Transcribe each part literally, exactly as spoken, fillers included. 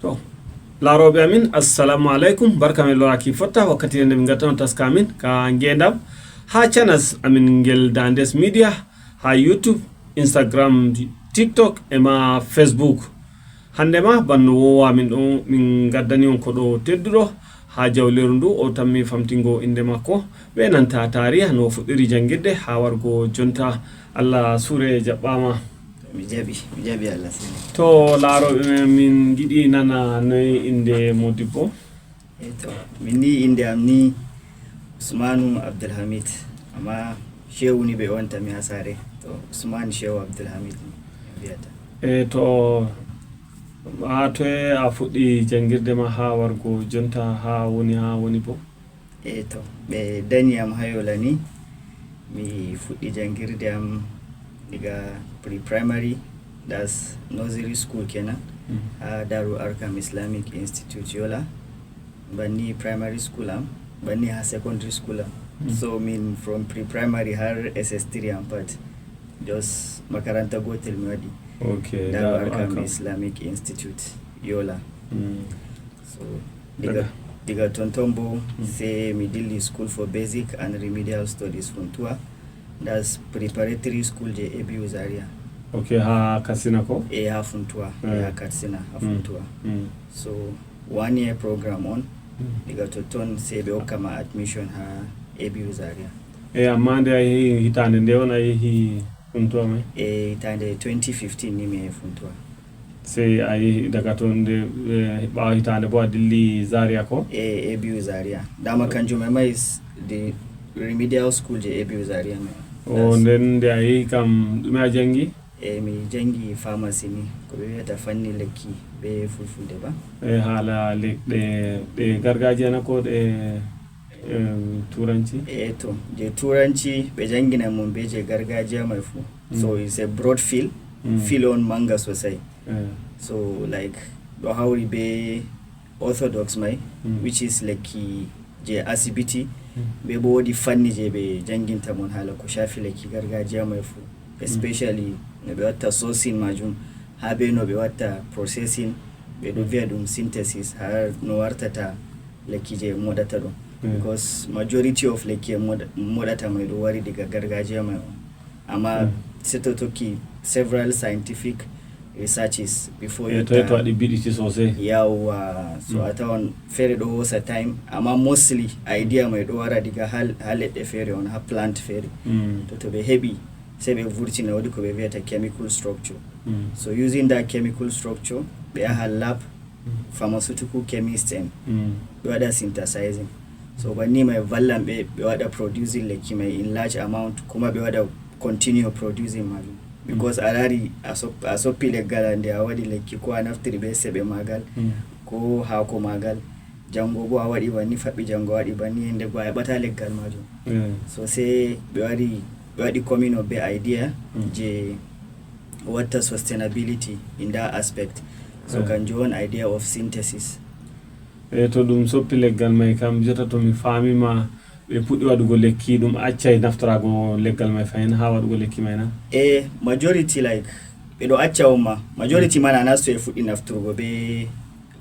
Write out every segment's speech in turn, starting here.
To, laarooɓe amin, assalamu aleykum. Barka men loraki fotta wakkati nde min ngattanoo taska amin ka ngeendam haa canas amin ngel Dandes Media, haa YouTube, Instagram, TikTok e ma Facebook. Hannde ma, banno woowa min ɗo, min ngaddani on koɗo tedduɗo haa jawleeru ndu, o tammi famtingo innde makko, ɓe nanta taariha no fuɗɗiri janngirde haa wargo jonta. Allah suure jaɓɓaama. Mi jaɓi, mi jaɓi Allah sene. To, laarooɓe men, min ngiɗi nana noy innde modibbo? E to, min ni innde am ni Usmanu Abdulhamid, amma Shehu ni ɓe wanta mi haa saare. To, Usman Shehu Abdulhamid ni mi wiyata. E to, haa toye a fuɗɗi janngirde ma haa wargo jonta, haa woni, haa woni bo? E to, ɓe danyi am haa Yola ni, mi fuɗɗi janngirde am diga pre-primary, that's nursery school kenan, Mm. haa Darul Arkam Islamic Institute Yola. Banni primary school am, banni haa secondary school am. Mm. So min from pre-primary har S S three am pat, just makaranta gotel mi waɗi. Ok, Darul Darul Arkam Arkam. Islamic Institute Yola. Mm. So, diga, Daga? Diga ton ton bo, Mm. Sey mi dilli School for Basic and Remedial Studies Funtua. That's preparatory school je A B U Zaria. Ok, haa Katsina ko? E haa Funtua, Eh. e haa Katsina, haa Mm. Funtua. Mm. So, one year program on, Mm. diga totton sey ɓe hokka ma admission haa A B U Zaria. E, amma nde a yehi hitaande nde on a yehi Funtua may? E, hitaande twenty fifteen ni mi yehi Funtua. Sey a yehi daga ton nde, eh, ɓaawo hitaande bo a dilli Zaria ko? E, A B U Zaria. Dama kanjum e may is the remedial school je A B U Zaria may. O, That's nden nde a yehi kam, ɗume a jangi? E, mi jangi pharmacy ni, ko ɓe wiyata fanni lekki be fulfulde ba? E, haala le-, ɗe, ɗe gargajiya na ko ɗe, em, turanci? E, to, je turanci, ɓe jangina mon be je gargajiya may fu. So Mm. it's a broad field, Mm. field on manga sosai. Eh. So, like, ɗo hawri be orthodox may, Mm. which is lekki je asibiti, Mm. be bo woodi fanni je ɓe janginta mon haala ko shafi lekki gargajiya may fu. Mm. Especially no ɓe watta sourcing majum, haa be no ɓe watta processing, ɓe ɗo Mm. viya ɗum synthesis, haa no wartata lekki je moɗata ɗum. Mm. Because majority of lekki en moɗa-, moɗata may ɗo wari diga gargajiya may on. Amma Mm. seto tokki several scientific researches before E, you to, to ta-, waɗi biɗiti sosai. Yawwa, so Mm. a tawan feere ɗo hoosa time, amma mostly idea may ɗo wara diga hal-, haa leɗɗe feere on, haa plant feere. Mm. To, to ɓe heɓi, sey ɓe vurtina, woodi ko ɓe viyata chemical structure. Mm. So using that chemical structure, ɓe yaha lab, Mm. pharmaceutical chemist en, Mm. ɓe waɗa synthesizing. So banni may vallan ɓe, ɓe waɗa producing lekki may in large amount, kuma ɓe waɗa continue producing majum. Because a laari a sop-, a soppi leggal nde a waɗi lekki, ko a naftiri be seɓe maagal, Mm. ko haako maagal, jango bo a waɗi banni, faɓɓi jango a waɗi banni, hande go a heɓata leggal majum. Mm. So sey ɓe waɗi, ɓe waɗi coming up be idea Mm. je watta sustainability in that aspect. So Mm. kanjum on idea of synthesis. E to ɗum soppi leggal may kam, jota to mi faami ma, ɓe puɗɗi waɗugo lekki, ɗum accay naftorago leggal may fahin haa waɗugo lekki may na? E majority, like, ɓe ɗo acca on ma. Majority Mm. man a nasto e fuɗɗi nafturgo be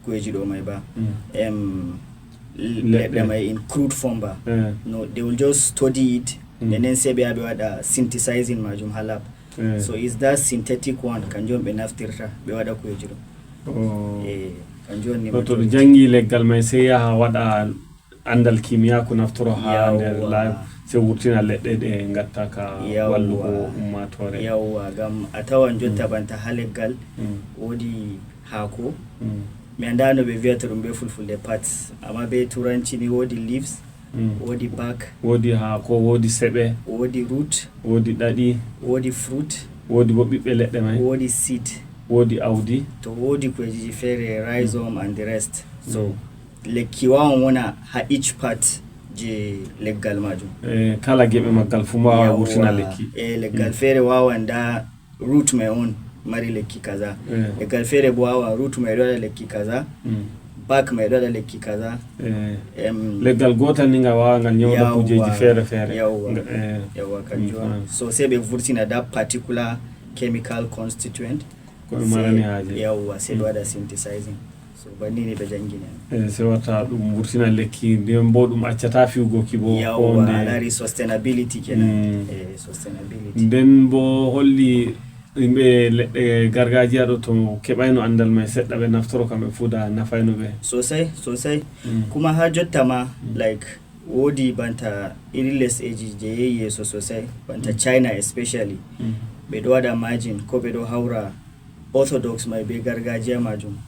kujeji ɗo may ba. Mm. Em, l-, Leɗɗe. leɗɗe may in crude form ba. Eh. No, they will just study it. Mm. And then sey ɓe yaha ɓe waɗa synthesizing majum haa lab. Eh. So is that synthetic one, kanjum ɓe naftirta, ɓe waɗa kujeji ɗo. Oh. Eh, kanjum on ni To, to ɓe majority. Jangi leggal may sey yaha waɗa andal kimiya ko naftoro haa nder Yawwa. Lab, sey wurtina leɗɗe ɗe ngatta ka Yawwa. Wallugo ummatore. Yawwa, ngam a tawan jotta Mm. banta haa leggal, Mm. woodi haako. Mm. Mi anndaa no ɓe viyata ɗum be fulfulde parts, amma be turanci ni woodi leaves, Mm. woodi bark, Woodi haako, woodi seɓe, woodi root, woodi ɗaɗi, woodi fruit, woodi bo ɓiɓɓe leɗɗe may, woodi seed. Woodi awdi. To woodi kujeji feere, rhizome and the rest. So, Mm. lekki wawan wona haa each part je leggal majum. Eh, kala geɓe maggal fu ma wawan Yawwa. Wurtina lekki. Eh, leggal Mm. feere wawan nda root may on mari lekki kaza. Eh. Leggal feere bo wawan root may ɗo waɗa lekki kaza. Mm. Bark may ɗo waɗa lekki kaza. Eh. Em, Leggal gotal ni ngal wawa ngal nyawda Yawwa. Kujeji feere feere. Yawwa. Nga-, eh. Yawwa, kanjum Mm, on. Fine. So sey ɓe vurtina that particular chemical constituent. Ko ɓe Sey, marani haaje. Yawwa, sey ɓe Mm. waɗa synthesizing. So banni ni ɓe janngini en. E, se wata ɗum wurtina lekki, nden bo ɗum accata fiwgo ki bo. Yawwa, a laari sustainability kenan. Mm. E, sustainability. Nden bo holli yimɓe leɗɗe gargajiya ɗo to keɓayno andal mai seɗɗa, ɓe naftoro kam ɓe fuda nafayno ɓe. Sosai, sosai. Mm. Kuma ha jotta ma, mm, like, woodi banta irin lesɗeji je yehi yeso sosai, banta, mm, China especially. Mm. Ɓe ɗo waɗa majin ko ɓe ɗo haura orthodox mai be gargajiya majum,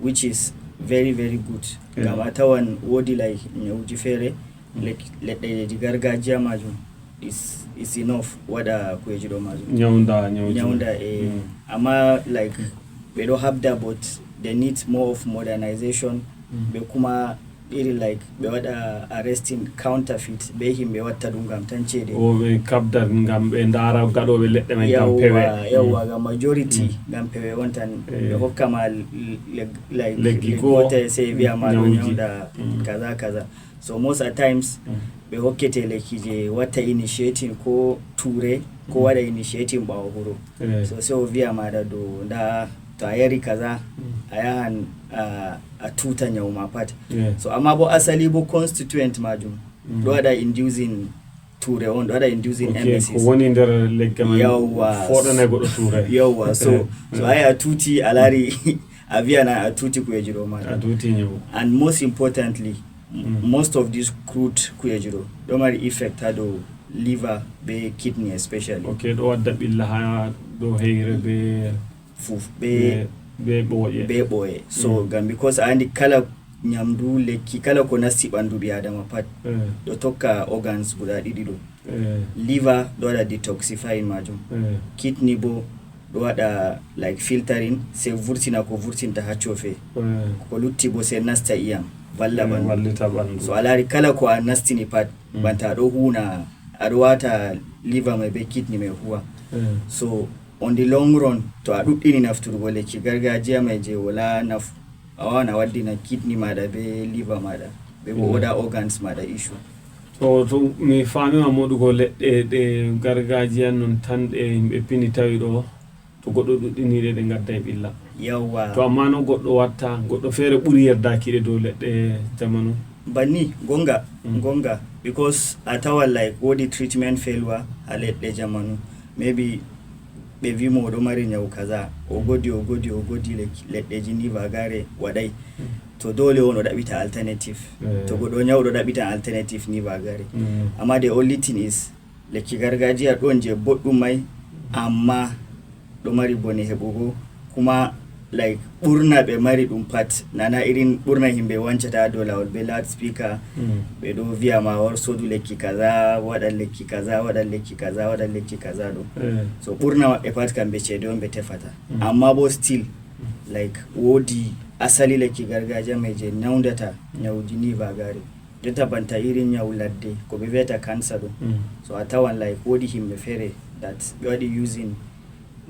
which is very very good. Yeah. Ngam a tawan woodi like nyawuji feere, mm, lek- leɗɗeji gargajiya majum is, is enough waɗa kujeji ɗo majum. Nyawnda nyawuji. Nyawnda, eh. Mm. Amma like, mm, ɓe ɗo habda, but they need more of modernization. Mm. Ɓe kuma iri like ɓe waɗa arresting counterfeit be himɓe watta ɗum ngam tan ceede. O ɓe kabda ngam ɓe ndaara gaɗooɓe leɗɗe mai ngam pewe. Yawwa, yawwa, ngam majority, mm, ngam pewe on tan. Eh. Ɓe hokka ma l- l- leg- like, leggi goo, gote, sei wi'a ma ɗo nyawda, mm, kaza kaza. So most at times, mm, ɓe hokkete lekki je watta initiating ko ture ko, mm, waɗa initiating ɓawo huro. Eh. So sei o wi'a ma ɗa ɗo nda to a yari kaza, mm, a yahan a, a tuta nyawu ma pat. Yeah. So amma bo asali bo constituent majum, mm, ɗo waɗa inducing ture on, ɗo waɗa inducing, okay, M S Cs. Ko woni nder leggal man. Yawwa. Foɗanay goɗɗo ture. Yawwa. So, so, mm, ay a tuti a laari a wi'ana a tuti kujeji ɗo ma. A tuti nyawu. And most importantly, mm, most of this crude kujeji ɗo ɗo mari effect ha dow liver be kidney especially. Okay, ɗo wadda ɓilla ha dow heyre be fuf be, be ɓooƴe. Be ɓooƴe. So, mm, ngam because a andi kala nyamdu, lekki, kala ko nasti ɓandu ɓi adama pat, eh, ɗo tokka organs guda ɗiɗi ɗo. Eh. Liver ɗo waɗa detoxifying majum. Eh. Kidney bo ɗo waɗa like filtering, sei vurtina ko vurtinta ha cofe. Eh. Ko lutti bo sei nasta iyam, valla, eh, ɓandu. Wallita ɓandu. So a laari kala ko a nastini pat, mm, banta a ɗo huuna, a ɗo wata liver mai be kidney mai huwa. Eh. So on the long run, to a ɗuɗɗini nafturgo lekki gargajiya mai je wala nafu, a wawan a waddina kidney maɗa be liver maɗa be ko, mm, other organs maɗa issue. To, to mi faamima moɗugo leɗɗe ɗe gargajiya non tan ɗe yimɓe pini tawi ɗo, to goɗɗo ɗuɗɗini ɗe, ɗe gadday ɓilla. Yawwa. To amma no goɗɗo watta, goɗɗo feere ɓuri yeddaki ɗe dow leɗɗe jamanu. Banni, gonga, mm, gonga, because a tawan like woodi treatment failure ha leɗɗe jamanu. Maybe ɓe wi mo o ɗo mari nyawu kaza, o godi, o godi, o godi, lekki, leɗɗeji ni vagare waɗai. Mm. To dole on o ɗaɓɓita alternative. Eh. To goɗɗo nyawɗo ɗaɓɓitan alternative ni vagare. Mm. Amma the only thing is, lekki gargajiya ɗon je boɗɗum mai, amma ɗo mari bone heɓugo. Kuma like ɓurna ɓe mari ɗum pat, nana irin ɓurna himɓe wancata dow lawol be loudspeaker, mm, ɓe ɗo vi'a ma war sodu lekki kaza, waɗa lekki kaza, waɗa lekki kaza, waɗa lekki kaza ɗo. Eh. So ɓurna maɓɓe pat kamɓe ceede on ɓe tefata. Mm. Amma bo still, mm, like woodi asali lekki gargajiya mai je nyaundata nyawuji ni vagare. Jotta banta irin nyawu ladde ko ɓe vi'ata cancer ɗo. Mm. So a tawan like woodi himɓe feere that ɓe waɗi using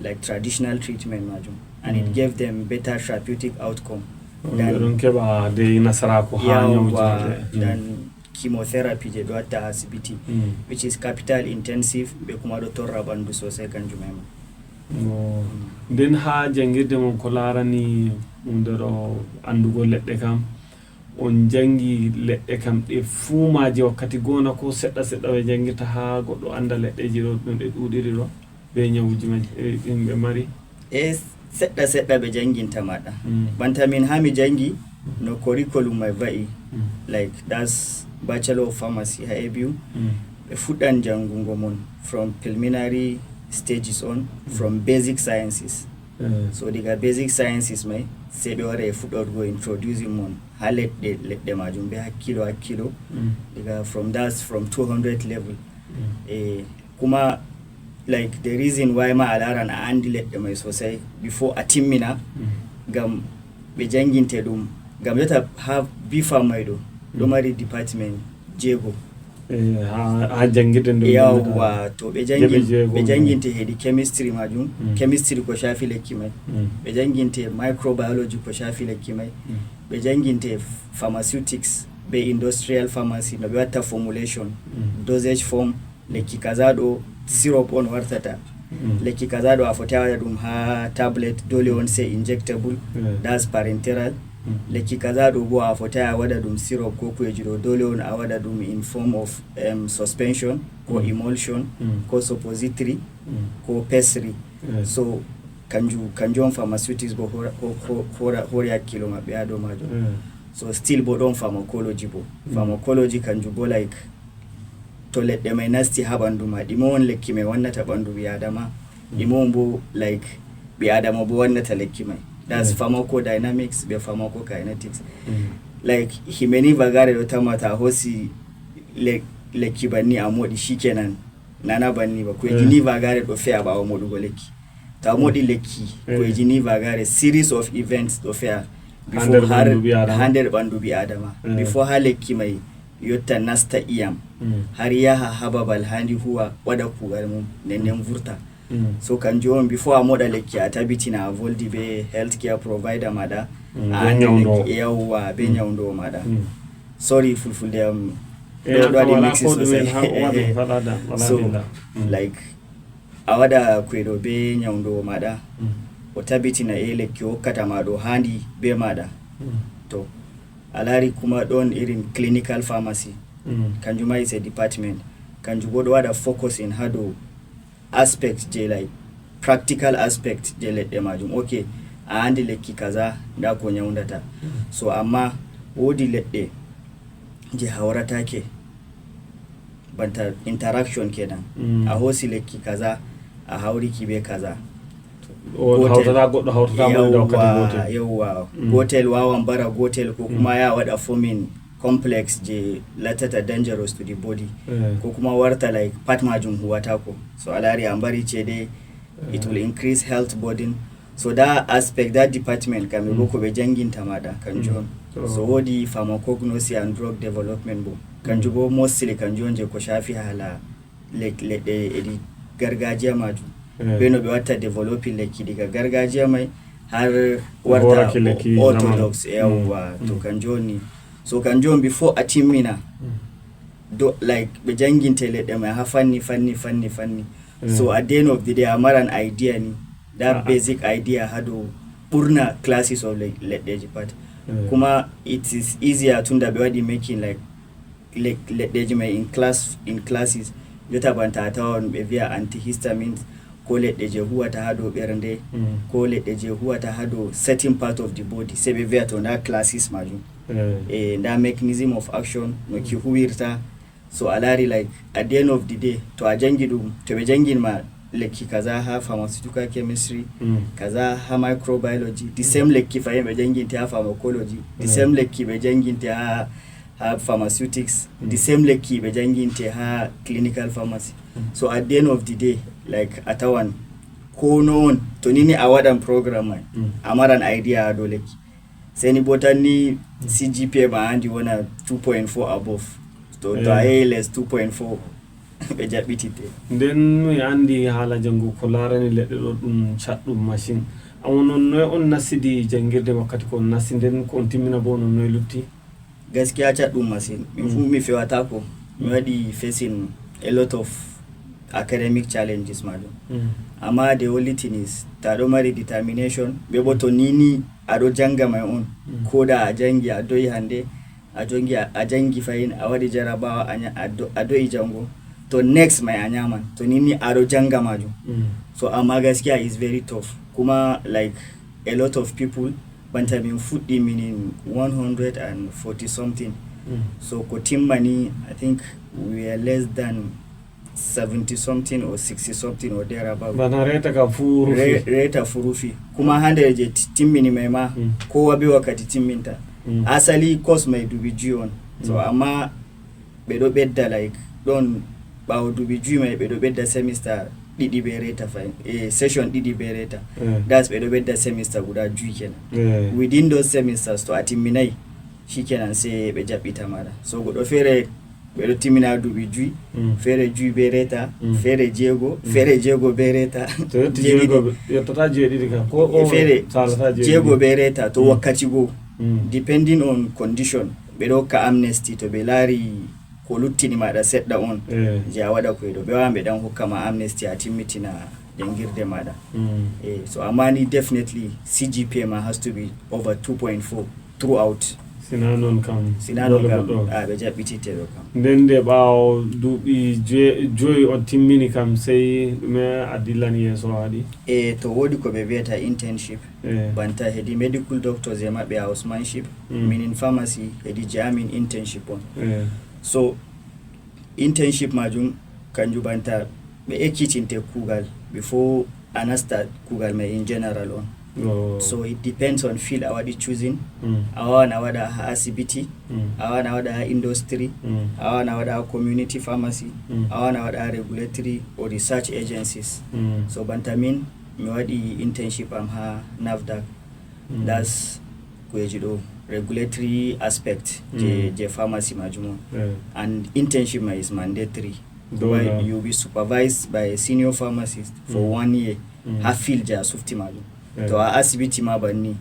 like traditional treatment majum, and it, mm, gave them better therapeutic outcome. Ɓe ɗon keɓa dey nasaraaku ha nyawuji maɓɓe. Mm. Than chemotherapy je ɓe watta ha asibiti, mm, which is capital intensive, ɓe kuma ɗo torra ɓandu sosai kanjum ema. No. Mm. Nden ha jangirde mon ko larani ɗum ɗo andugol leɗɗe kam, on jangi leɗɗe kam ɗe fuu maaje wakkati goo na, ko seɗɗa seɗɗa ɓe jangirta haa goɗɗo annda leɗɗeeji ɗo no ɗe ɗuuɗiri ɗo, bee nyawuuji man, e, ɗin ɓe mari? E seɗɗa seɗɗa ɓe janginta ma ɗa. Mm. Banta min haa mi jangi no curriculum mai va'i, mm, like that's Bachelor of Pharmacy haa A B U. Mm. Ɓe fuɗɗan jangungo mon from preliminary stages on, mm, from basic sciences. Eh. So diga basic sciences mai, sai ɓe wara e fuɗɗorgo introducing mon ha leɗɗe, leɗɗe majum be hakkilo hakkilo. Mm. Diga from that's from two hundred level. Mm. E kuma like the reason why ma a laran a andi leɗɗe mai sosai before a timmina, mm, ngam ɓe janginte ɗum, ngam jotta ha B Pharm mai ɗo, ɗo, mm, mari department jeego. Eh, ha, ha jangirde nde. Yawwa, to ɓe jangin, ɓe janginte hedi chemistry majum, mm, chemistry ko shafi lekki mai. Mm. Ɓe janginte microbiology ko shafi lekki mai. Mm. Ɓe janginte pharmaceutics be industrial pharmacy no ɓe watta formulation, mm, dosage form, lekki kaza ɗo syrup on wartata. Mm. Lekki kaza ɗo a foti a waɗa ɗum ha tablet, dole on sai injectable, mm, that's parenteral. Lekki kaza ɗo bo a fotai a waɗa ɗum syrup ko kujeji ɗo, dole on a waɗa ɗum in form of um, suspension ko emulsion ko suppository ko pessary. So kanju kanju on pharmaceutics bo hori hakkilo maɓɓe ha dow majum. So still bo ɗon pharmacology bo. Pharmacology kanju bo like to leɗɗe mai nasti ha ɓandu ma, ɗimo on lekki mai wannata ɓandu ɓi adama, ɗimo on bo like ɓi adama bo wannata lekki mai. That's pharmacodynamics be pharmacokinetics. Like himeni vagare ɗo tamata a hosi le- lekki banni a moɗi shikenan, nana banni ba kujeji ni vagare ɗo fe'a ɓawo moɗugo lekki. To a moɗi lekki kujeji ni vagare series of events ɗo fe'a before har ha nder ɓandu ɓi adama before ha lekki mai yotta nasta iyam har yaha ha babal handi huwa waɗa kugal mum nden nden vurta. So kanjum on before a moɗa lekki a tabitina a voldi be healthcare provider maɗa a andi lekki yawwa be nyawdowo maɗa. Sorry fulfulde am ɗo waɗi mixi sosai. So like a waɗa kujeɗo be nyawdowo maɗa o tabitina e lekki o hokkata ma ɗo handi be maɗa. To a laari kuma ɗon irin clinical pharmacy, kanjum ma is a department. Kanjum bo ɗo waɗa focusing ha dow aspect je like practical aspect je leɗɗe majum. Ok, a andi lekki kaza nda ko nyawdata. So amma wodi leɗɗe je hawratake banta interaction kenan. A hosi lekki kaza a hawriki be kaza. Hawtata goɗɗo hawtata moni da wakkati gotel. Yawwa gotel wawan bara gotel ko kuma ya waɗa forming complex je lattata dangerous to the body. Ko kuma warta like pat majum huwatako. So a laari a mbari cede it will increase health burden. So that aspect that department kamɓe bo ko ɓe janginta maɗa kanjum on. So wodi pharmacognosy and drug development bo kanjum bo mostly kanjum on je ko shafi hala leɗɗe edi gargajiya majum. Be no ɓe watta developing lekki diga gargajiya mai har warta orthodox e yawwa to kanjum on ni. So kanjum on before a timmina do like ɓe janginte leɗɗe mai ha fanni fanni fanni fanni. So at the end of the day a maran idea ni da basic idea ha dow ɓurna classes of leɗɗeji pat. Kuma it is easier tunda ɓe waɗi making like leɗɗeji mai in class in classes. Jota banta a tawan ɓe viya antihistamines ko leɗɗe je huwata ha dow ɓernde ko leɗɗe je huwata ha dow certain part of the body sei ɓe viya to nda classes majum e nda mechanism of action no ki huwirta. So a laari like at the end of the day to a jangi ɗum to ɓe jangin ma lekki kaza ha pharmaceutical chemistry kaza ha microbiology the same lekki fahin ɓe janginte ha pharmacology the same lekki ɓe janginte ha ha pharmaceutics the same lekki ɓe janginte ha clinical pharmacy. So at the end of the day like a tawan ko no on to nini a waɗan programme mai a maran idea ha dow lekki. Seni bo tan ni cgpa ma handi wona two point four above to to a yehi les two point four ɓe jaɓɓititte. Nden mi andi haala janngu ko laarani leɗɗe ɗo ɗum caɗɗum machine. Amma non noy on nasidi janngirde wakkati ko on nasti nden ko on timmina bo non noy lutti? Gaskiya caɗɗum machine min fu mi fewatako mi waɗi facing a lot of academic challenges majum. Amma the only thing is ta ɗo mari determination ɓe bo to nini aɗo janga mai on ko da a jangi a doyi hande a jongi a jangi fayin a waɗi jarabawa a do'i jango to next mai a nyaman to ninni aɗo janga majum. So amma gaskiya is very tough kuma like a lot of people banta min fuɗɗi minin one hundred and forty something. So ko timmani I think we are less than seventy something or sixty something or there about. Bana reta ka fu rufi. Reta fu rufi kuma ha nder je timmini mai ma kowa be wakkati timminta. Asali course mai dubi ji on so amma ɓe ɗo ɓedda like ɗon ɓawo dubi juy mai ɓe ɗo ɓedda semester ɗiɗi be reta fay e session ɗiɗi be reta. Das ɓe ɗo ɓedda semester guda juy kenan. Within those semesters to a timminai shikenan sai ɓe jaɓɓita maɗa so goɗɗo feere ɓe ɗo timmina duuɓi juy. Feere juy be reta feere jeego feere jeego be reta. To yetti jeego yettata jeeɗiɗi kam ko o feere jeego be reta to wakkati goo. Depending on condition ɓe ɗo hokka amnesty to ɓe laari ko luttini maɗa seɗɗa on je a waɗa koyɗo ɓe wawan ɓe ɗan hokka ma amnesty a timmitina jangirde maɗa. So amma ni definitely cgpa ma has to be over two point four. throughout. Sina noon kam sina noon kam a ɓe jaɓɓititte ɗo kam. Nden nde ɓaawo duuɓi joyi on timmini kam, sey ɗume a dillani yeeso a waɗi? E to woodi ko ɓe wiyata internship, banta hedi medical doctors e maɓɓe housemanship, minin pharmacy hedi je amin internship on. So internship majum kanjum banta ɓe ekkitinte kuugal before a nasta kuugal mai in general on. So it depends on field a waɗi choosing. A wawan a waɗa ha asibiti, a wawan a waɗa ha industry, a wawan a waɗa ha community pharmacy, a wawan a waɗa ha regulatory or research agencies. So banta min mi waɗi internship am ha nafdac. That's kujeji ɗo, regulatory aspect je, je pharmacy majum on. And internship mai is mandatory. Why you be supervised by a senior pharmacist for one year ha field je a sufti majum. To ha asibiti ma banni,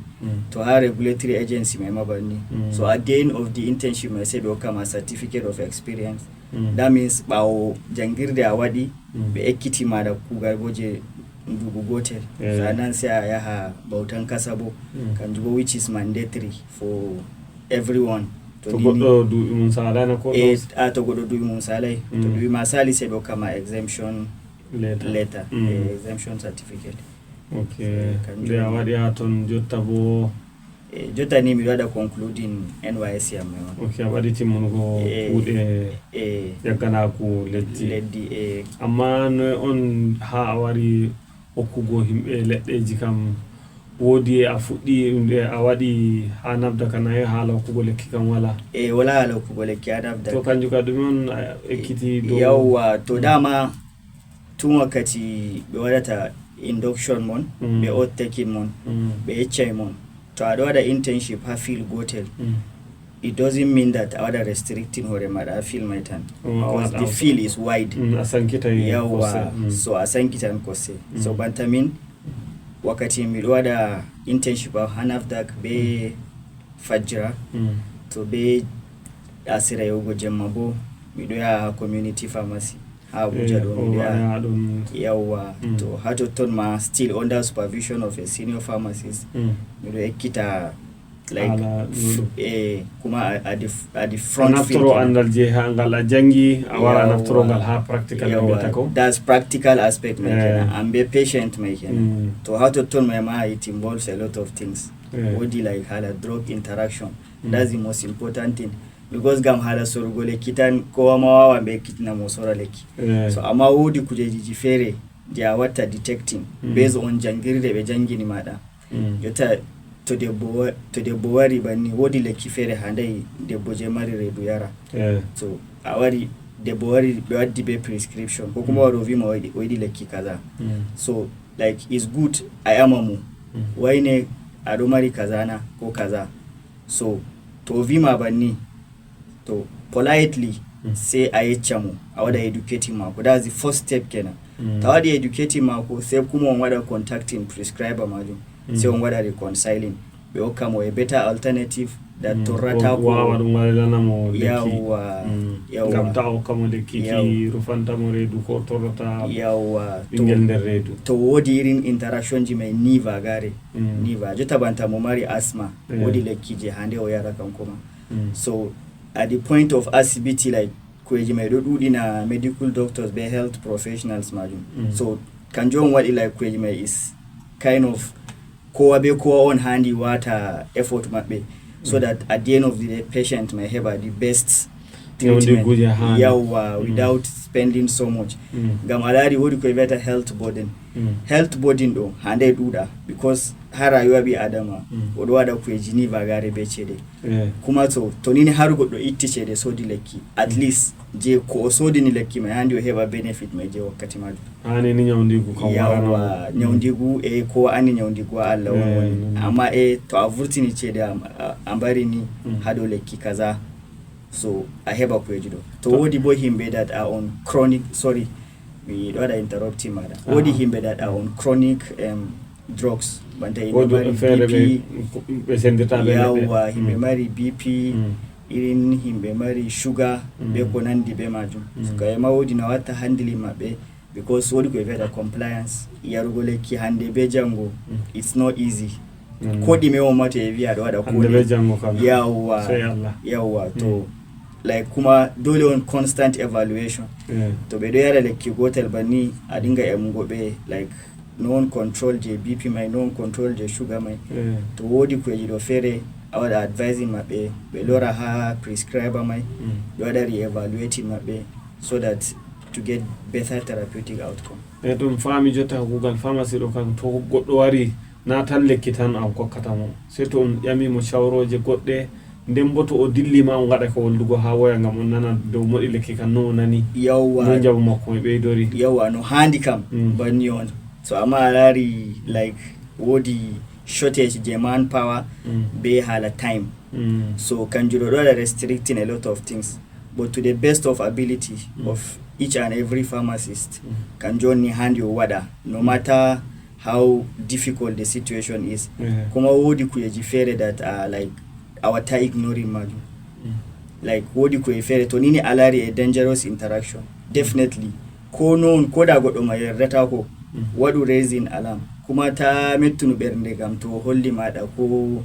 to ha regulatory agency mai ma banni. So at the end of the internship mai sey ɓe hokka ma certificate of experience. That means ɓaawo jangirde a waɗi, ɓe ekkitima da kuugal bo je nduuɓu gotel. Sanan sey a yaha bautan kasa bo, kanjum bo which is mandatory for everyone. To goɗɗo duuɓi mum salai na ko? E a to goɗɗo duuɓi mum salai, to duuɓi ma sali sey ɓe hokka ma exemption letter, e exemption certificate. Ok. Nde a waɗi ha ton jotta bo? E jotta ni miɗo waɗa concluding nysc am mai on. Ok, a waɗi timmunugo kuuɗe e yagganaku leddi. Leddi e. Amma noy on ha a wari hokkugo himɓe leɗɗeji kam? Woodi e a fuɗɗi ɗe a waɗi ha nafdac ka nayi, haala hokkugo lekki kam wala? E wala haala hokkugo lekki ha nafdac. To kanjum ka ɗume on a ekkiti dow? Yawwa, to dama tun wakkati ɓe waɗata induction mon, ɓe oath taking mon, ɓe yeccay mon to aɗo waɗa internship ha field gotel, it doesn't mean that a waɗa restricting hoore maɗa ha field mai tan, because the field is wide. A sankitay. Yawwa. So a sankitan kose. So banta min, wakkati miɗo waɗa internship ha nafdac be fajjira, to be asira yahugo jemma bo miɗo yaha ha community pharmacy ha abuja ɗo miɗo yaha. Yawwa. To ha totton ma, still under supervision of a senior pharmacist, miɗo ekkita like e kuma at the front field. Naftoro andal je ha ngal a jangi a wara naftoro ngal ha practical. Yawwa, that's practical aspect mai kenan. An be patient mai kenan. To ha totton mai ma it involves a lot of things. Woodi like hala drug interaction. That's the most important thing, because ngam hala sorugo lekki tan kowa ma wawan ɓe ekkitina mo sora lekki. So amma woodi kujejiji feere je a watta detecting based on jangirde ɓe jangini maɗa. Jotta to debbo wa- to debbo wari banni, woodi lekki feere handai debbo je mari reedu yara. So a wari, debbo wari, ɓe waddi be prescription ko kuma waɗo o wima o yiɗi lekki kaza. So like is good a yama mo, wayne aɗo mari kaza na ko kaza. So to o wima banni, to politely, sai a yecca mo, a waɗa educating mako, that's the first step kenan. To a waɗi educating mako, sai kuma on waɗa contacting prescriber majum, sai on waɗa reconciling, ɓe hokka mo a better alternative that torrata ko wawa ɗum waylana mo lekki. Yawwa. Ngam ta o hokka mo lekki ki rufanta mo reedu ko torrata. Yawwa. Ɓingel nder reedu. To woodi irin interaction ji mai ni vagare, ni va jotta banta mo mari asthma, woodi lekki je hande o yara kankoma. So at the point of asibiti, like, kujeji mai ɗo ɗuɗina medical doctors be health professionals majum. So kanjum on waɗi like kujeji mai is kind of kowa be kowa on handi wata effort maɓɓe, so that at the end of the day patient mai heɓa the best treatment. Yawwa, without spending so much. Ngam a laari woodi ko ɓe wiyata health burden. Health burden ɗo handai ɗuɗa, because ha rayuwa ɓi adama oɗo waɗa kujeji ni vagare be ceede. Kuma to to nini har goɗɗo itti ceede sodi lekki, at least je ko o sodini lekki mai handi o heɓa benefit mai je wakkati majum. Hani ni nyawdigu kam warano. Yawwa, nyawdigu e ko anni nyawdigu a Allah on woni. Amma e to a vurtini ceede a mbarini ha dow lekki kaza, so a heɓa kujeji ɗo. To woodi bo himɓe that are on chronic, sorry, mi ɗo waɗa interrupting maɗa. Woodi himɓe that are on chronic um, drugs, banta himɓe mari bp. Ɓe sendirta ɓe leɗɗe. Yawwa, himɓe mari bp, irin himɓe mari sugar be ko nandi be majum. So kaye ma woodi no watta handling maɓɓe, because woodi ko ɓe wiyata compliance, yarugo lekki hande be jango, it's not easy. Ko ɗime o ma to e wiya ɗo waɗa kode yawwa yawwa to like kuma dole on constant evaluation. To ɓe ɗo yara lekki gotel banni a ɗinga emugo ɓe like no on control je bp mai no on control je sugar mai. To wodi kueji ɗo feere a waɗa advising maɓɓe ɓe lora ha prescriber mai ɓe waɗa re-evaluating maɓɓe so that to get better therapeutic outcome. E ɗum faami jotta ko kuugal pharmacie ɗo kam to goɗɗo wari na tan lekki tan a kokkata mo, sey to on ƴami mo cawrooje goɗɗe, nden boo to o dilli ma on ngaɗa ka woldugo haa woya ngam on nana dow moɗi lekki kan no o nani, no njamu makko mai ɓeydori. Yawwa, no haandi kam banni on. So amma a laari like woodi shortage je man power bee haala time. So kanjum ɗo ɗo waɗa restricting a lot of things. But to the best of ability of each and every pharmacist, kanjum on ni handi o waɗa no matter how difficult the situation is. Kuma woodi kujeji feere that are like a watta ignoring majum. Like woodi kujeji feere to nini a laari a dangerous interaction, definitely ko non ko da goɗɗo ma yerdatako, waɗu raising alarm. Kuma ta mettunu ɓernde ngam to holli maɗa ko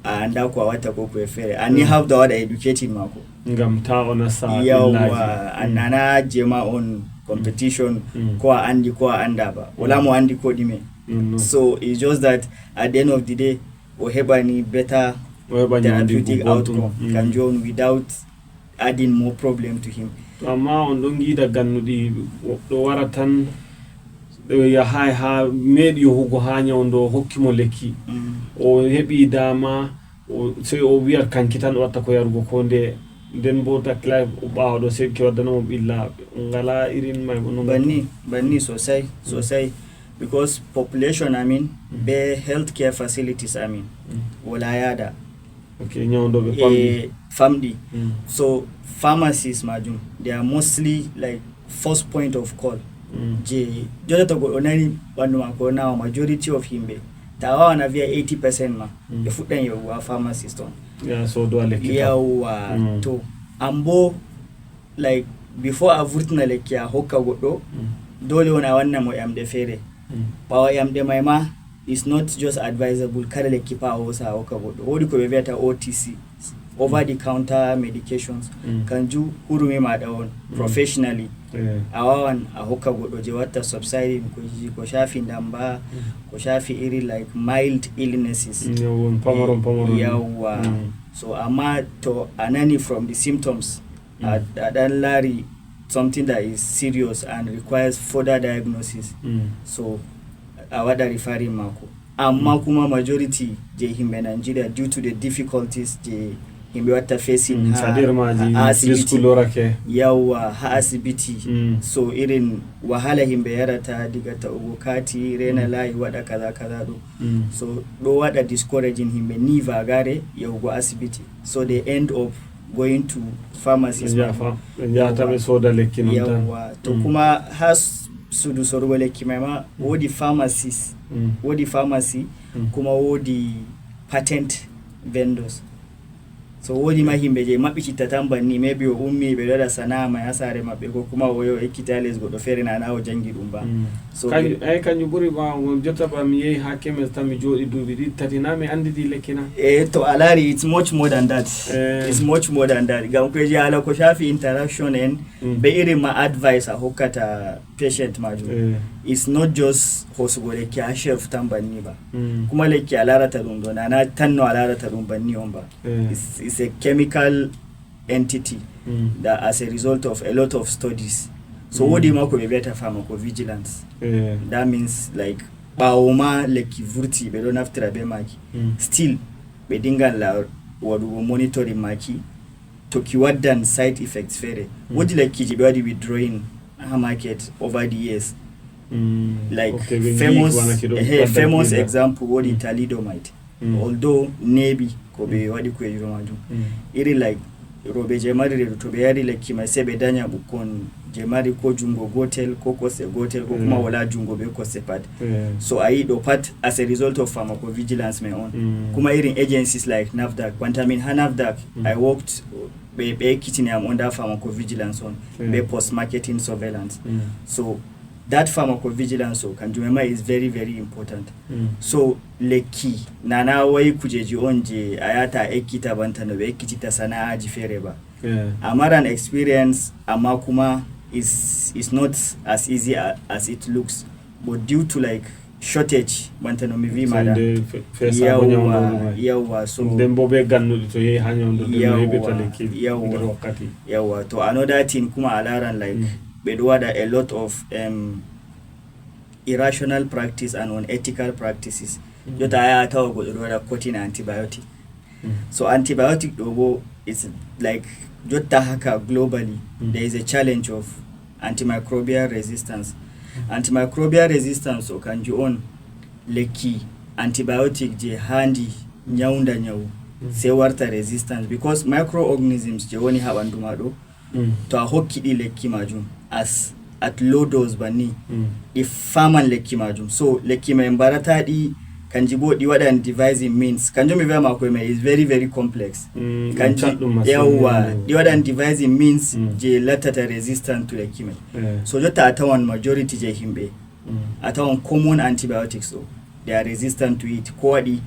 a annda ko a watta ko kuye feere. An ni hawda waɗa educating mako. Ngam ta o nasta yawwa an nana jema on competition ko a andi ko a anda ba wala mo andi ko ɗime. So it's just that at the end of the day o heɓani better therapeutic outcome kanjum on without adding more problem to him. To amma on ɗon ngiida gannuɗi ɗo wara tan ɗo yahaay haa meeɗi yohugo haa nyawndo o hokki mo lekki, o heɓi daama, sey o wiya kanki tan o watta ko yarugo koo ndeye. Nden boo takkilay ɓaawo ɗo sey ki waddana mo ɓilla. On ngalaa irin may boo non? Banni, banni sosay, sosay. Because population amin bee health care facilities amin walaa yaada. Okay, nyawndooɓe famɗi. E famɗi. So pharmacies majum they are mostly like first point of call. Je jodata goɗɗo nani ɓanndu maako nawa majority of yimɓe ta wawan a wiya eighty percent ma ɓe fuɗɗan yahugo ha pharmacist on. Ya sodo a lekki. Yawwa to an bo like before a vurtina lekki a hokka goɗɗo dole on a wanna mo ƴamɗe feere. Ɓawo ƴamɗe mai ma it's not just advisable kala lekki pa a hosa a hokka goɗɗo. Woodi ko ɓe vi'ata O T C, over the counter medications. Kanju hurumi maɗa on professionally. A wawan a hokka goɗɗo je watta subsiding ko ji ko shafi ndamba, ko shafi iri like mild illnesses. Yawwa. So amma to a nani from the symptoms a ɗan laari something that is serious and requires further diagnosis. So a waɗa referring mako. Amma kuma majority je himɓe Nigeria due to the difficulties je himɓe watta facing ha asibiti. Yawwa ha asibiti. So irin wahala himɓe yarata diga ta'ugo kati rena layi waɗa kaza kaza ɗo. So ɗo waɗa discouraging himɓe ni vagare yahugo asibiti. So they end up going to pharmacies. Ɓe njahata ɓe soda lekki non tan. Yawwa to kuma ha suudu sorugo lekki mai ma woodi pharmacies, woodi pharmacy kuma woodi patent vendors. So woodi ma himɓe je maɓɓititta tan banni maybe o ummi ɓe ɗo waɗa sana'a mai ha saare maɓɓe ko kuma o yahi o ekkiti ha les goɗɗo feere nana o jangi ɗum ba. So ay kanjum ɓuri ɓawo ngol jotta ba mi yehi ha kemis tan mi jooɗi duuɓi ɗiɗi tati na mi andidi lekki na. E to a laari it's much more than that. It's much more than that ngam kujeji hala ko shafi interaction en be irin ma advice a hokkata patient majum. It's not just hosugo lekki ha shelf tan banni ba. Kuma lekki a larata ɗum ɗo nana tan no a larata ɗum banni on ba. It's a chemical entity that as a result of a lot of studies. So woodi ma ko ɓe vi'ata pharmacovigilance. That means like ɓawo ma lekki vurti ɓe ɗo naftira be maki still ɓe dingan la waɗugo monitoring maki to ki waddan side effects feere. Woodi lekkiji ɓe waɗi withdrawing ha market over the years. Like famous example woodi thalidomide. Although neeɓi ko ɓe waɗi kujeji ɗo majum iri like rooɓe je mari reedu to ɓe yari lekki mai sei ɓe danya ɓukkon je mari ko jungo gotel ko kosɗe gotel ko kuma wala jungo be kosɗe pat. So a yi ɗo pat as a result of pharmacovigilance mai on. Kuma irin agencies like nafdac banta min ha nafdac I worked ɓe ɓe ekkitini am under pharmacovigilance on be post marketing surveillance. So That pharmacovigilance o kanjum e ma is very very important. So lekki nana wayi kujeji on je a yata a ekkita banta no ɓe ekkitita sana'aji feere ba. A maran experience amma kuma is, is not as easy a- as it looks, but due to like shortage banta no mi wi maɗa. Yawwa, yawwa. So nden bo be gannuɗi to yehi ha nyawduɗo no heɓirta lekki nder wakkati. Yawwa, to another thing kuma a laran like ɓe ɗo waɗa a lot of um, irrational practice and unethical practices. Jotta a yaha tawa goɗɗo ɗo waɗa cutting antibiotic. So antibiotic ɗo bo is like jotta haka globally there is a challenge of antimicrobial resistance. Antimicrobial resistance o kanju on lekki antibiotic je handi nyaunda nyawu sai warta resistance because microorganisms je woni ha ɓandu ma ɗo to a hokki ɗi lekki majum as at low dose banni ɗi faman lekki majum. So lekki mai mbarata ɗi kanji bo ɗi waɗan devising means. Kanjum mi wiya ma koye mai is very very complex. Kanji yawwa ɗi waɗan devising means je lattata resistant to lekki mai. So jotta a tawan majority je himɓe a tawan common antibiotics ɗo they are resistant to it. Ko waɗi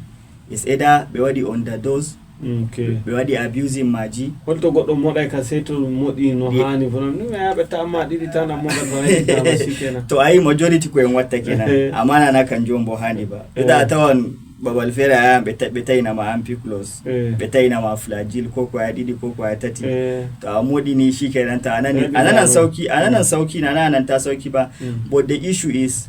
is either ɓe waɗi underdose, ɓe waɗi abusing maji. Holto goɗɗo moɗay ka sey to moɗi no hani fo non mi yaɓe tamma ɗiɗi tan a moɗa to hayi dama sikena. To ayi majority ko en watta kenan amma nana kanjum on bo hani ba ɓe da a tawan babal feere a yahan ɓe ta- ɓe tayna ma ampiclos ɓe tayna ma flagil ko ko ya ɗiɗi ko ko ya tati. To a moɗini shikenan ta anani a nanan sauki a nanan sauki nana ananta sauki ba. But the issue is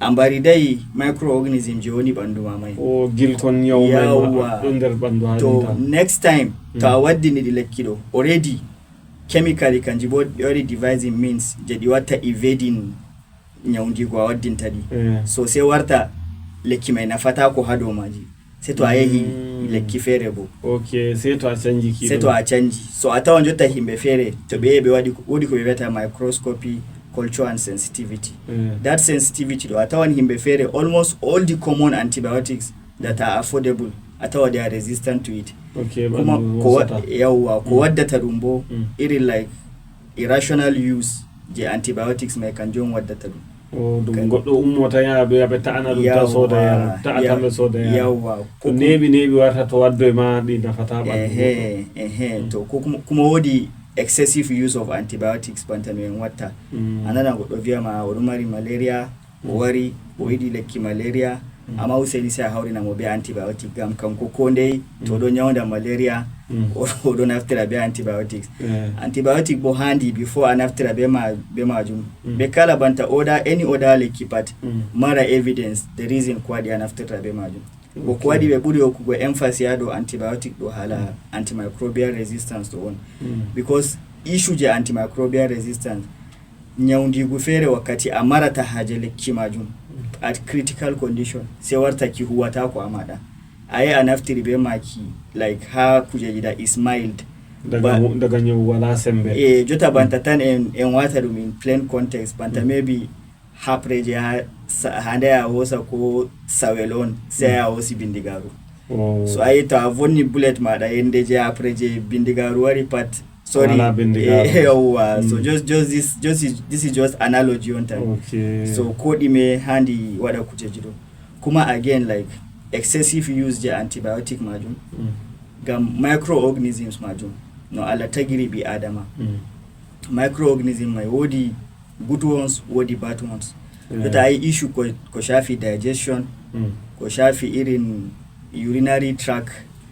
a mbariday microorganism je woni ɓandu ma mai. O gilton nyawu mai ma Yawwa. Ɗo nder ɓandu ha to ɗum tan. Next time to a waddini ɗi lekki ɗo already chemically kanji bo ɗi waɗi devising means je ɗi watta evading nyawdigo a waddinta ɗi. So sei warta lekki mai nafatako ha dow maji. Sei to a yehi lekki feere bo. Ok, sei to a canji ki. Sei to a canji. So a tawan jotta himɓe feere to ɓe yehi ɓe waɗi wodi ko ɓe wiyata microscopy, culture and sensitivity. That sensitivity ɗo a tawan himɓe feere almost all the common antibiotics that are affordable a tawa they are resistant to it. Ok, kuma ko yawwa ko waddata ɗum bo irin like irrational use je antibiotics mai kanjum waddata ɗum. O ɗum goɗɗo ummo tan yaha ɓe yaɓe ta'ana ɗum ta soda yara ta'ata ɓe soda yara yawwa ko neɓi neɓi warta to waddo e ma ɗi nafata ɓandu ehe ehe to ko kuma kuma wodi excessive use of antibiotics banta no en watta a nana goɗɗo wiya ma oɗo mari malaria o wari o yiɗi lekki malaria amma useni sai a hawrina mo be antibiotic gam kanko ko ndey to ɗo nyawda malaria oɗo naftira be antibiotics. Antibiotic bo handi before a naftira be ma- be majum be kala banta oda any oda lekki pat mara evidence the reason ko waɗi a naftirta be majum. Bo ko waɗi ɓe ɓuri hokkugo emphasis ha dow antibiotic ɗo hala antimicrobial resistance ɗo on because issue je antimicrobial resistance nyawndiigu feere wakkati a marata haaje lekki maajum at critical condition, sey warta ki huuwataako a maɗa. A yahi a naftiri bee maaki, like, haa kujeeji da is mild. Daga, daga nyawu walaa semmbe. E, jotta banta tan en, en waata ɗum in plain context, banta maybe hapre je haa nde a hoosa ko sawel on, sey a hoosi bindigaaru. So a yi to a vonni bullet maaɗa yende je hapre je bindigaaru wari pat, sorry. Yawwa. So just, just this, just is, this is just analogy on tan. So ko ɗime handi waɗa kujeji ɗo. Kuma again, like, excessive use je antibiotic maajum ngam microorganisms maajum no Allah tagiri ɓi Adama. Microorganism mai woodi good ones, woodi bad ones. Jotta a yi issue ko, ko shafi digestion, ko shafi irin urinary tract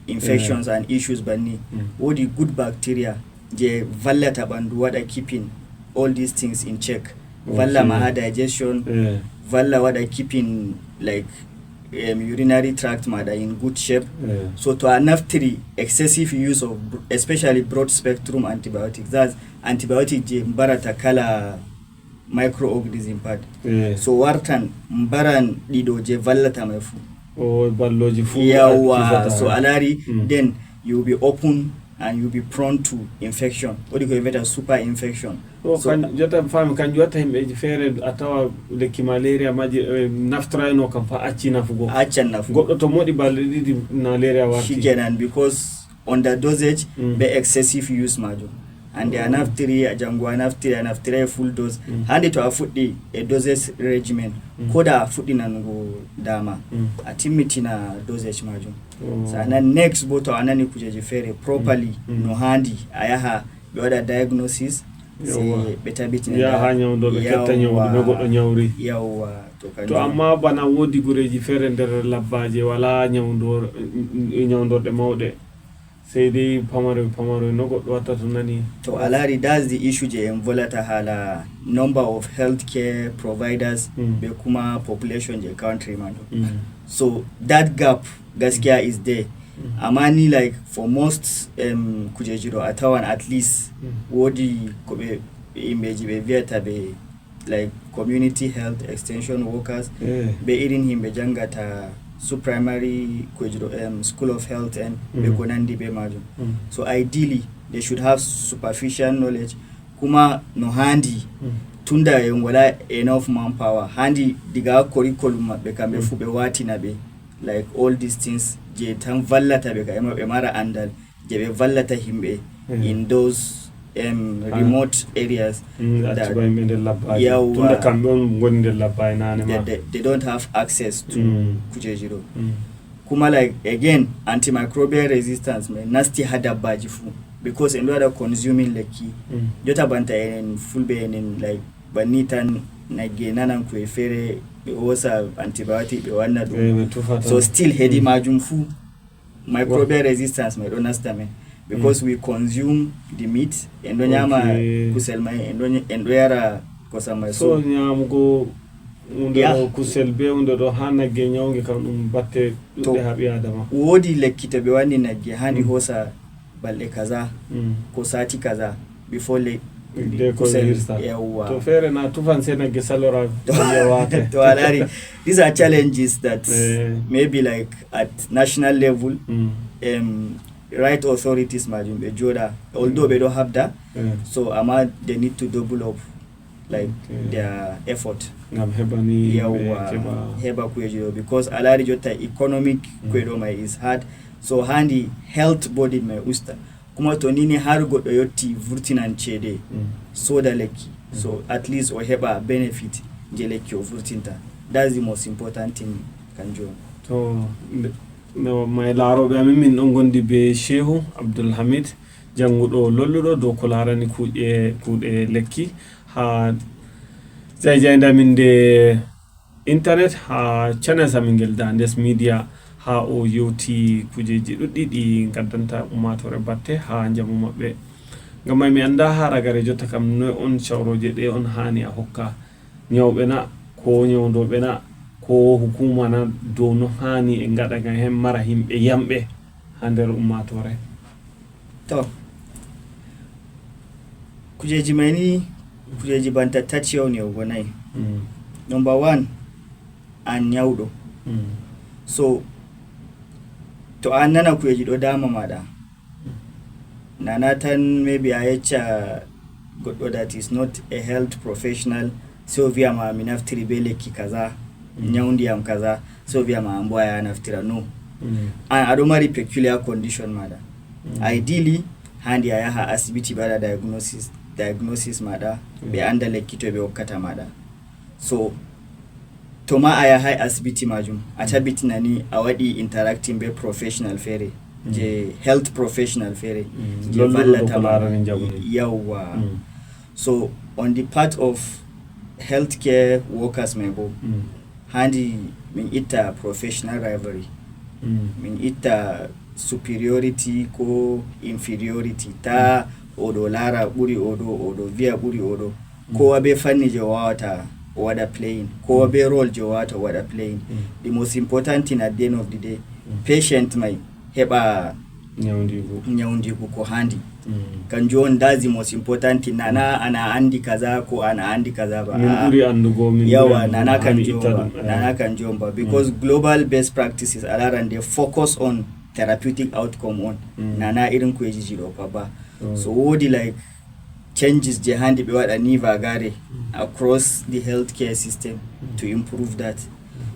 infections and issues banni. Woodi good bacteria je vallata ɓandu waɗa keeping all these things in check. Valla ma ha digestion, valla waɗa keeping, like, um, urinary tract maɗa in good shape. So to a naftiri excessive use of br-, especially broad spectrum antibiotics, that's antibiotic je mbarata kala microorganism pat. So wartan mbaran ɗiɗo je vallata mai fu. O balloji fu. Yawwa, so a laari, then you will be open and you will be prone to infection. Woodi ko ɓe vi'ata super infection. So kan jotta mi faami, kanjum watta himɓeji feere a tawa lekki malaria maji, eh, naftorayno kam fa acci nafugo. Accan nafugo. Goɗɗo to moɗi balɗe ɗiɗi malaria warti. Shikenan, because under dosage be excessive use maajum. Hande a naftiri, a janngo a naftiri, a naftiri e full dose. Hande to a fuɗɗi e dosage regimen, ko da a fuɗɗi nanugo dama, a timmitina dosage majum. So a nan next bo to a nani kujeji feere properly no handi, a yaha ɓe waɗa diagnosis, se ɓe tabitina. Yaha ha nyawndooɓe ketta nyawndi no goɗɗo nyawri. Yawwa. To kanjum. Amma bana woodi gureeji feere nder labbaaje wala nyawndor-, nyawndorɗe mawɗe. Sey dey pamare pamare no goɗɗo watta to nani. To a laari, that's the issue je en volata haala number of healthcare providers be kuma population je country man. So that gap gaskiya is there. Amma ni, like, for most, um, kujeji ɗo a tawan at least woodi ko ɓe, ɓe yimɓeji ɓe viyata ɓe, like, community health extension workers, be irin himɓe jangata su primary kujeji ɗo, um, school of health en be ko nandi be majum. So ideally they should have superficial knowledge, kuma no handi, tunda en wala enough manpower, handi diga curriculum maɓɓe kamɓe fu ɓe watina ɓe, like, all these things je tan vallata ɓe ka ema ɓe mara andal je ɓe vallata himɓe in those, um, remote areas. Accuba yimɓe nder labbaaji. Yawwa. Tunda kamɓe on ngoni nder labbaaji nane ma. They, they, they don't have access to kujeji ɗo. Kuma, like, again, antimicrobial resistance mai nasti ha dabbaji fu, because en ɗo waɗa consuming lekki. Jota banta enen fulɓe enen, like, banni tan nagge nanan ko e feere, ɓe hoosa antibiotic ɓe wanna ɗum. So still hedi majum fu microbial resistance mai ɗo nasta men, because we consume the meat, en ɗo nyama kusel mai, en ɗo ny-, en ɗo yara kosam mai. So nyamugo hunde ɗo, kusel be hunde ɗo ha nagge nyawnge kam ɗum batte ɗuɗɗe ha ɓi adama. Woodi lekki to ɓe wanni nagge handi hoosa balɗe kaza ko sati kaza before le kusel. Yawwa. To feere na tufan sai nagge salora. To a laari, these are challenges that maybe, like, at national level, um, right authorities majum ɓe joɗa, although ɓe ɗo habda, so amma they need to double up, like, their effort ngam heɓani. Yawwa. Heɓa kujeji ɗo, because a laari jotta economic kujeji ɗo mai is hard. So handi health body mai usta. Kuma to nini har goɗɗo yotti vurtinan ceede, soda lekki, so at least o heɓa benefit je lekki o vurtinta. That's the most important thing, kanjum on. To, nde-, no, mai laarooɓe amin, min ɗon gondi be Shehu Abdulhamid, jannguɗo lolluɗo dow ko laarani kuuɗe, kuuɗe lekki ha jayjayda min nde internet ha channels amin ngel Dandes Media, ha o yewti kujeji ɗuɗɗi ɗi ngaddanta ummaatoore batte ha njamu maɓɓe. Ngam mai mi annda ha ragare jotta kam noy on cawroje ɗe on haani a hokka nyawɓe na, ko nyawndooɓe na, ko hukuma na, dow no haani e ngaɗa ngam hen mara himɓe yamɓe ha nder ummaatoore. To, kujeji mai ni, kujeji banta tati on yahugo nayi. Number one, an nyawɗo. So, to an nana kujeji ɗo dama maɗa, nana tan maybe a yecca goɗɗo that is not a health professional, so wiya ma mi naftiri be lekki kaza, nyawndi am kaza, so wiya ma an bo a yaha naftira. No. An aɗo mari peculiar condition maɗa. Ideally, handi a yaha asibiti ɓe waɗa diagnosis, diagnosis maɗa, ɓe anda lekki toy ɓe hokkata maɗa. So, to ma a yahai asibiti majum, a tabitina ni a waɗi interacting be professional feere, je health professional feere, je vallata ma. Yawwa. So, on the part of healthcare workers mai bo, handi min itta professional rivalry. Min itta superiority ko inferiority. Ta oɗo laara ɓuri oɗo, oɗo viya ɓuri oɗo. Kowa be fanni je o wawata o waɗa playing. Kowa be role je o wawata o waɗa playing. The most important thing at the end of the day, patient mai heɓa nyawndigu ko handi. Kanjum on, that's the most important thing. Nana ana andi kaza ko ana andi kaza ba. Min ɓuri andugo, min ɓuri andugo. Yawa, nana kanjum on ba. Nana kanjum on ba. Because global best practices a laran they focus on therapeutic outcome on. Nana irin kujeji ɗo pa ba. So woodi, like, changes je handi ɓe waɗa ni vagare across the healthcare system to improve that.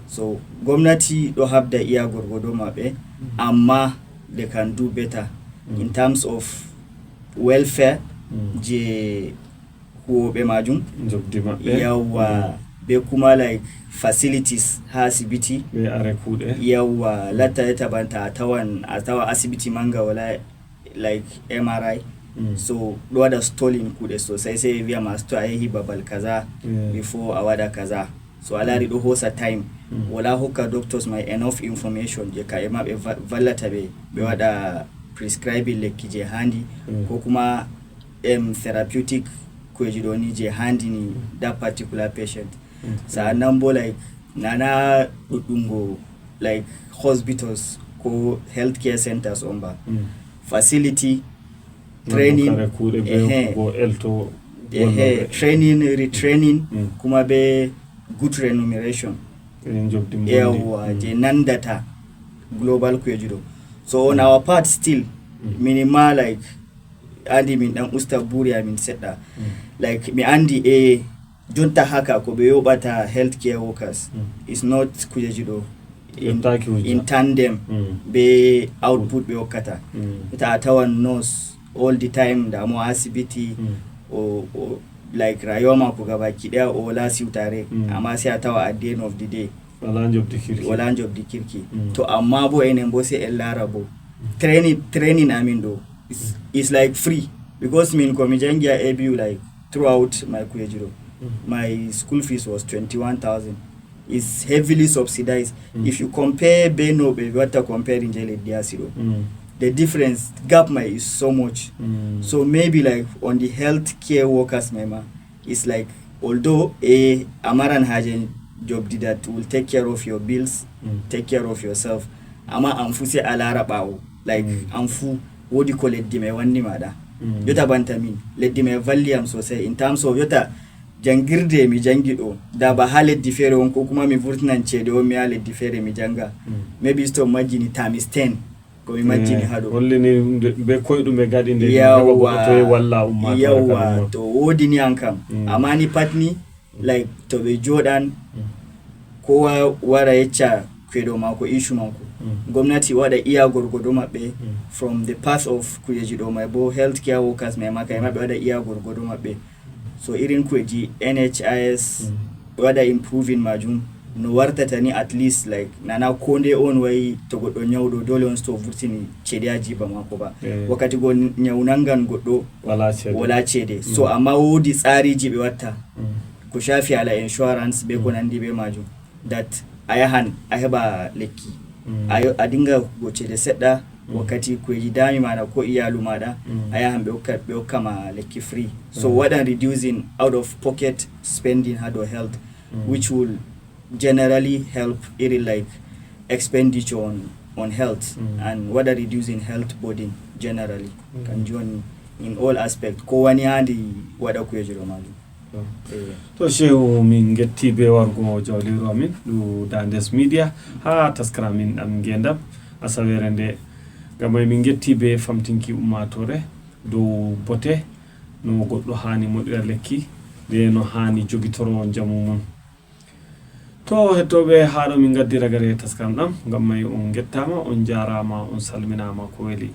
So gomnati ɗo habda iya gorgodo maɓɓe, amma they can do better in terms of welfare, je huwoɓe majum. Jobdi maɓɓe. Yawwa. Be kuma like facilities ha asibiti. Be are kuɗe. Yawwa, latta yeta banta a tawan a tawa asibiti manga wala like M R I. So ɗo waɗa stalling kuɗe sosai, sai ɓe wi'a ma to a yehi babal kaza before a waɗa kaza. So a laari ɗo hosa time. Wala hokka doctors mai enough information je ka e ma ɓe va- vallata ɓe ɓe waɗa prescribing lekki je handi, ko kuma em therapeutic kueji ɗo ni je handi ni that particular patient. Sa'annan bo like nana ɗuɗɗungo like hospitals ko healthcare centers on ba, facility, training, kuɗe be elto, ehe, training, retraining, kuma be good remuneration. Yawwa, je nandata global kueji ɗo. So on our part still, mini ma like andi min ɗan usta buri amin seɗɗa. Like mi andi e jonta haka ko ɓe yoɓata healthcare workers is not kujeji ɗo in, in tandem be output ɓe hokkata. Ta a tawan nurse all the time da mo asibiti o, o like rayuwa mako gabaki ɗaya o wala siwtare, amma sai a tawa at the end of the day wala jobdi kirki. Wala jobdi kirki. To amma bo enen bo sai en lara bo training, training amin ɗo is, is like free because min ko mi jangi a A B U like throughout my kueji ɗo. My school fees was twenty-one thousand. Is heavily subsidized. If you compare be no ɓe watta compare je leddi yasi ɗo, the difference gap mai is so much. So maybe like on the healthcare workers mai ma, it's like although e a maran haje jobdi that will take care of your bills, take care of yourself, amma an fu sai a lara ɓawo like an fu wodi ko leddi mai wanni maɗa. Jota banta min leddi mai valli am sosai in terms of jota jangirde mi jangi ɗo da ba ha leddi feere on ko kuma mi vurtinan ceede on mi ha leddi feere mi janga, maybe sto majjini times ten ko mi majjini ha ɗo. Hollini be koyɗum ɓe gaɗi nde. Yawwa. To walla umma yawwa to wodi ni an kam, amma ni pat ni like to ɓe joɗan kowa wara yecca kweɗo mako issue mako. Gomnati waɗa iya gorgodo maɓɓe from the path of kujeji ɗo mai bo healthcare workers mai maka e maɓɓe waɗa iya gorgodo maɓɓe. So irin kujeji N H I S ɓe waɗa improving majum no wartata ni at least like nana ko nde on wayi to goɗɗo nyawɗo dole on sto vurtini ceede ha jiba mako ba. Wakkati go nyawu nangan goɗɗo wala ceede. So amma wodi tsariji ɓe watta ko shafi ala insurance be ko nandi be majum that a yahan a heɓa lekki a dinga go ceede seɗɗa wakkati kujeji dami maɗa ko iyalu maɗa a yahan ɓe hokka ɓe hokka ma lekki free. So waɗan reducing out of pocket spending ha dow health which will generally help iri like expenditure on, on health and waɗa reducing health burden generally. Kanjum on in all aspect ko wani handi waɗa kujeji ɗo majum. To shehu min getti be wargo jawliru amin ɗu dandes media ha taskara min ɗam ngendam asawere nde. Ngam ay min getti be famtinki ummatore dow bote no goɗɗo hani moɗira lekki nde no hani jogitoro njamu mum. To hettoɓe haɗo min gaddi ragare taskam ɗam ngam may on gettama on jarama on salminama ko weli.